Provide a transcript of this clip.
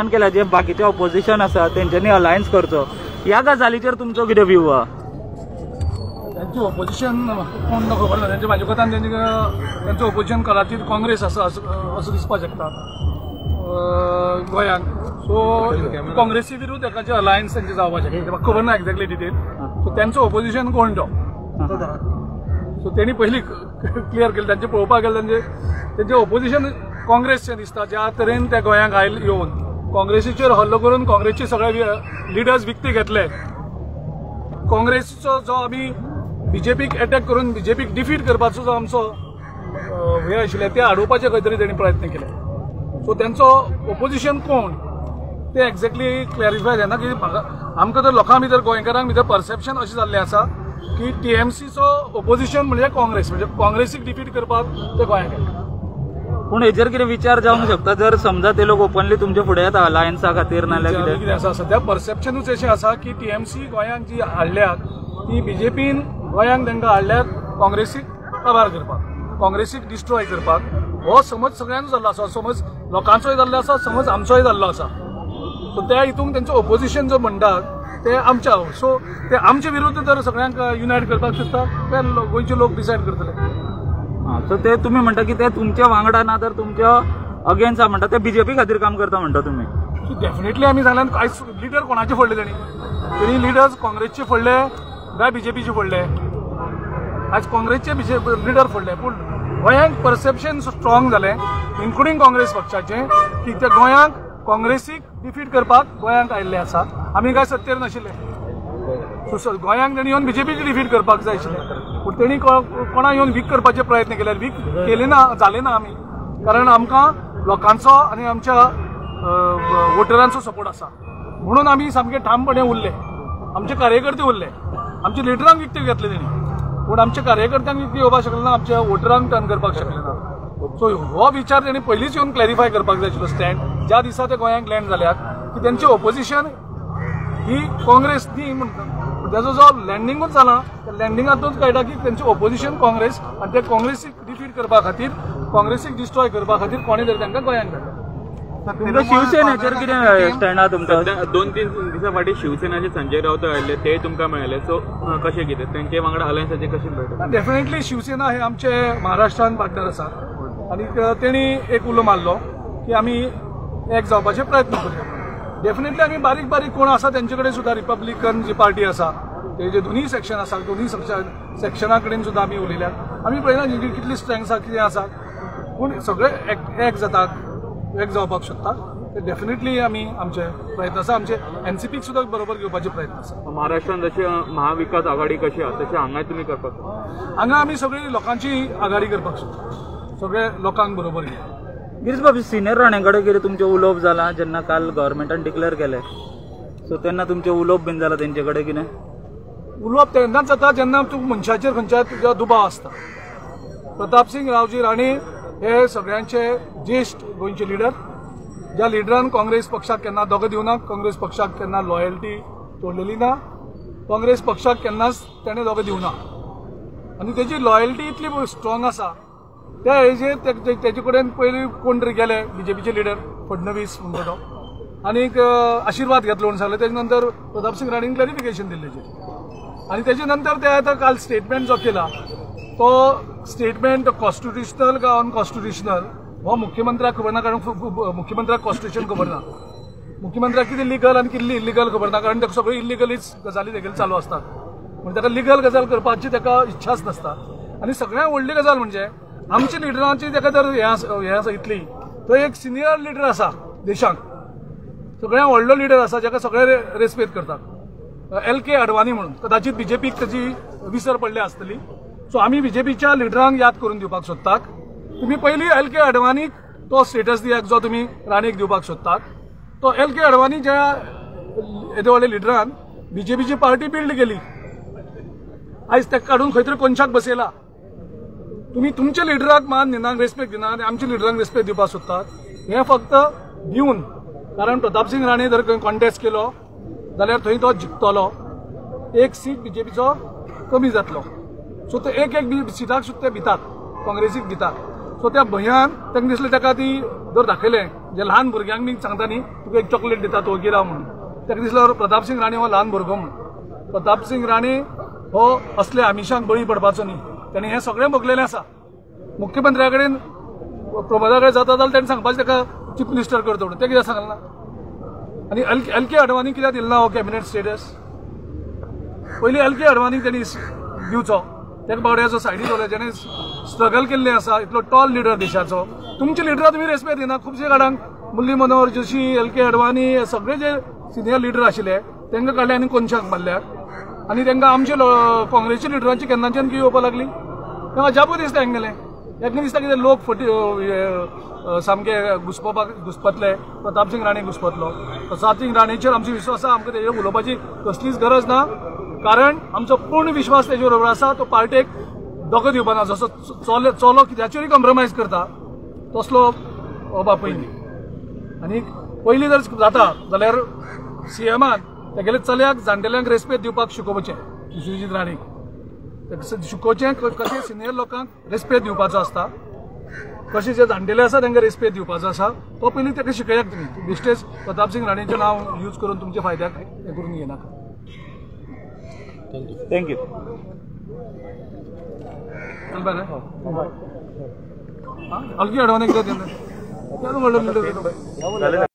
केला जे बाकीचे ऑपोजिशन आसा तेंच्यांनी अलायन्स करचो, ह्या गजालीचेर तुमचो कितें व्यू आहा? त्यांचे ऑपोजिशन कोण ना खबर ना, तेंचे म्हाज्या कोतान तेंचें ऑपोजिशन कदाचित काँग्रेस आसा असो दिसपाक शकता गोंयांत. सो काँग्रेसी विरुद्ध एकाचें अलायन्स तेंचें जावपाक शकता, म्हाका खबर ना एक्झॅक्टली डिटेल. सो तेंचो ऑपोजिशन कोण तो, सो तेणी पयलीं क्लियर केलें. तेंचें पळोवपाक गेल्यार तेंचें ऑपोजिशन काँग्रेसचें दिसता. ज्या तरेन ते गोंयांक आयल येवन काँग्रेसीचेर हल्लो करून काँग्रेसचे सगळे लिडर्स विकते घेतले, काँग्रेसीचो जो आमी बीजेपीक एटॅक करून बीजेपीक डिफीट करपाचो जो आमचो हे आशिल्लें ते हाडोवपाचे खंय तरी तेणी प्रयत्न केले. सो तेंचो ऑपोजिशन कोण ते एक्झॅक्टली क्लॅरिफाय जायना की आमकां तर लोकां भितर गोंयकारांक भितर परसेप्शन अशें जाल्लें आसा की टीएमसीचो ऑपोजिशन म्हणजे काँग्रेस, म्हणजे काँग्रेसीक डिफीट करपाक ते गोंयांक येता. पूण हेजेर कितें विचार जावंक शकता जर समजा ते लोक ओपनली तुमचे फुडें येता अलायन्सा खातीर नाल्यार कितें आसा? सद्या परसेप्शनूच अशें आसा की टीएमसी गोंयांक जी हाडल्यात ती बीजेपीन गोंयांक तांकां हाडल्यात काँग्रेसीक काबार करपाक, काँग्रेसीक डिस्ट्रॉय करपाक. हो समज सगळ्यांचो जाल्लो आसा, समज लोकांचोय जाल्लो आसा, समज आमचोय जाल्लो आसा. सो त्या हितून तेंचें ऑपोजिशन जो म्हणटात ते आमच्या, सो ते आमचे विरुद्ध जर सगळ्यांक युनायट करपाक सोदता ते गोंयचे लोक डिसायड करतले. सो ते तुमी म्हणटा की ते तुमच्या वांगडा ना तर तुमच्या अगेन्स्ट म्हणटा, ते बीजेपी खातीर काम करता म्हणटा तुमी? डेफिनेटली आमी जाल्यार आयज लिडर कोणाचे फोडले तेणी, तेणी लिडर्स काँग्रेसचे फोडले काय बीजेपीचे फोडले? आयज काँग्रेसचे लिडर फोडले, पूण गोंयांक परसेप्शन स्ट्रॉंग जालें इन्क्लुडींग काँग्रेस पक्षाचें की ते गोंयांक काँग्रेसीक डिफीट करपाक गोंयांक आयिल्ले आसा. आमी काय सत्तेर नाशिल्ले, सो गोंयांक तेणी येवन बीजेपीक डिफीट करपाक जाय आशिल्लें, पूण तेणी कोणा येवन वीक करपाचे प्रयत्न केले, वीक केले ना, जाले ना आमी, कारण आमकां लोकांचो आनी आमच्या वोटरांचो सपोर्ट आसा म्हणून आमी सामके ठामपणे उरले. आमचे कार्यकर्ते उरले, आमच्या लिडरांक विकते घेतले तेणी, पूण आमच्या कार्यकर्त्यांक विकते येवपाक शकले ना, आमच्या वोटरांक टर्न करपाक शकले ना. सो हो विचार तेणी पयलींच येवन क्लॅरिफाय करपाक जाय आशिल्लो स्टँड ज्या दिसा ते गोंयांक लँड जाल्यात की तेंचे ऑपोजिशन ही काँग्रेस न्ही म्हणटा. तेजो जो लँडिंगूच जाला त्या लँडिंगातूच कळटा की तेंचे ऑपोजिशन काँग्रेस आनी ते काँग्रेसीक डिफीट करपा खातीर, काँग्रेसीक डिस्ट्रॉय करपा खातीर कोणी तरी तांकां गोंयांक धाडटा. शिवसेनेचेर कितें स्टँड आहा तुमचो? 2-3 दिसां फाटीं शिवसेनाचे संजय राऊत आयिल्ले, ते तुमकां मेळ्ळे, सो कशें कितें तेंचे वांगडा अलायन्साचें कशें मेळटा? डेफिनेटली शिवसेना हे आमचे महाराष्ट्रान पार्टनर आसा आनी तेणी एक उलो मारलो की आमी एक जावपाचे प्रयत्न करया. डेफिनेटली आमी बारीक बारीक कोण आसा तेंचे कडेन सुद्दां, रिपब्लिकन जी पार्टी आसा तेजे दोनूय सेक्शन आसा, दोनूय सेक्शना कडेन सुद्दां आमी उलयल्यात. आमी पळयना तेंची कितली स्ट्रेंथ आसा, कितें आसा, पूण सगळे एक जातात, एक जावपाक शकता. ते डेफिनेटली आमी आमचे प्रयत्न आसा, आमचे एनसीपीक सुद्दां बरोबर घेवपाचे प्रयत्न आसा. महाराष्ट्रान जशें महाविकास आघाडी कशी आसा तशें हांगाय तुमी करपाक शकता? हांगा आमी सगळी लोकांची आघाडी करपाक शकता, सगळे लोकांक बरोबर घेवन. गिरीश बाब, सिनियर राणे कडेन कितें तुमचें उलोवप जालां जेन्ना काल गव्हर्मेंटान डिक्लेअर केलें, सो तेन्ना तुमचें उलोवप बीन जालां तेंचे कडेन कितें? उलोवप तेन्नाच जाता जेन्ना तूं मनशाचेर खंयच्या तुज्या दुबाव आसता. प्रतापसिंग रावजी राणे हे सगळ्यांचे ज्येश्ठ गोंयचे लिडर, ज्या लिडरान काँग्रेस पक्षाक केन्ना दोगो दिवना, काँग्रेस पक्षाक केन्ना लॉयल्टी तोडलेली ना, काँग्रेस पक्षाक केन्नाच तेणें दोगो दिवना आनी तेजी लॉयल्टी इतली स्ट्रॉंग आसा त्या हेजेर तेजे कडेन पयलीं कोण तरी गेले बीजेपीचे लिडर फडणवीस म्हणटा तो, आनीक आशिर्वाद घेतलो म्हणून सांगलें. तेजे नंतर प्रतापसिंग राणेन क्लॅरिफिकेशन दिल्लें तेजेर आनी तेजे नंतर ते आतां काल स्टेटमेंट जो केला तो स्टेटमेंट कॉन्स्टिट्युशनल काय अनकॉन्स्टिट्युशनल हो मुख्यमंत्र्याक खबर ना, कारण मुख्यमंत्र्याक कॉन्स्टिट्युशन खबर ना, मुख्यमंत्र्याक कितें लिगल आनी कितली इल्लिगल खबर ना, कारण ताका सगळ्यो इल्लिगलीच गजाली तेगेली चालू आसतात, म्हणून ताका लिगल गजाल करपाची ताका इच्छाच नासता. आनी सगळ्यांत व्हडली गजाल म्हणजे आमच्या लिडरांची ताका जर हें आसा इतली, तो एक सिनियर लिडर आसा देशांक, सगळ्यांत व्हडलो लिडर आसा जाका सगळे रेस्पेद करतात, एल के अडवाणी म्हणून. कदाचित बीजेपीक ताची विसर पडल्या आसतली. सो आमी बीजेपीच्या लिडरांक याद करून दिवपाक सोदतात, तुमी पयलीं एल के अडवाणीक तो स्टेटस दियात जो तुमी राणेक दिवपाक सोदतात. तो एल के अडवाणी ज्या येदे व्हडल्या लिडरान बीजेपीची पार्टी बिल्ड केली, आयज ताका काडून खंय तरी कोनशाक बसयला. तुमी तुमच्या लिडराक मान दिना, रेस्पेक्ट दिना आनी आमच्या लिडरांक रेस्पेक्ट दिवपाक सोदतात, हें फक्त दिवन, कारण प्रतापसिंग राणे जर खंय कॉन्टेस्ट केलो जाल्यार थंय तो जिखतलो, एक सीट बीजेपीचो कमी जातलो. सो ते एक एक सिटाक सुद्दां ते भितात, काँग्रेसीक भितात. सो त्या भंयान तांकां दिसलें ताका ती जर दाखयलें जे ल्हान भुरग्यांक बी सांगता न्ही तुका एक चॉकलेट दिता तो वगीर राव म्हणून, ताका दिसलें प्रतापसिंग राणे हो ल्हान भुरगो म्हणून. प्रतापसिंग राणे हो असले आमिशांक बळी पडपाचो न्ही, ताणें हें सगळें भोगलेलें आसा. मुख्यमंत्र्या कडेन प्रमोदा कडेन जाता जाल्यार ताणें सांगपाचें ताका चीफ मिनिस्टर करता म्हणून, तें कित्याक सांगलें ना? आनी एल के अडवाणी कित्याक दिलो ना हो कॅबिनेट स्टेटस? पयलीं एल के अडवाणीक तेणी दिवचो, ताका बावड्याचो सायडीक दवरलो जेणे स्ट्रगल केल्लें आसा, इतलो टॉल लिडर देशाचो. तुमचे लिडरां तुमी रेस्पेद दिना. खुबशे काडांक मुरली मनोहर जोशी, एल के अडवाणी सगळे जे सिनियर लिडर आशिल्ले तांकां काडले आनी कोनशाक मारल्या आनी तांकां आमचे काँग्रेसच्या लिडरांची केन्नाच्यान की येवपाक लागली. तांकां अजापूय दिसता हेंगेलें, तांकां दिसता कितें लोक फटी सामके घुसपोवपाक घुसपतले, प्रतापसिंग राणे घुसपतलो. प्रतापसिंग राणेचेर आमचो विश्वास आसा, आमकां तेजेर उलोवपाची कसलीच गरज ना, कारण आमचो पूर्ण विश्वास तेजे बरोबर आसा. तो पार्टेक धोको दिवपा ना, जसो चलो कित्याचेरूय कॉम्प्रोमायज करता तसलो हो बापूय न्ही. आनी पयलीं जर जाता जाल्यार सीएमान तेगेले चल्याक जाणटेल्यांक रेस्पेद दिवपाक शिकोवचें, विश्वजीत राणेक शिकोवचें कशें सिनियर लोकांक रेस्पेद दिवपाचो आसता, कशें जे जाणटेले आसा तांकां रेस्पेद दिवपाचो आसा, तो पयलीं ताका शिकयात तुमी. बेश्टेच प्रतापसिंग राणेचें नांव यूज करून तुमच्या फायद्याक हें करून घेनाका. Thank you. चल बरें, हलकी अडवाणी कित्याक दिलें?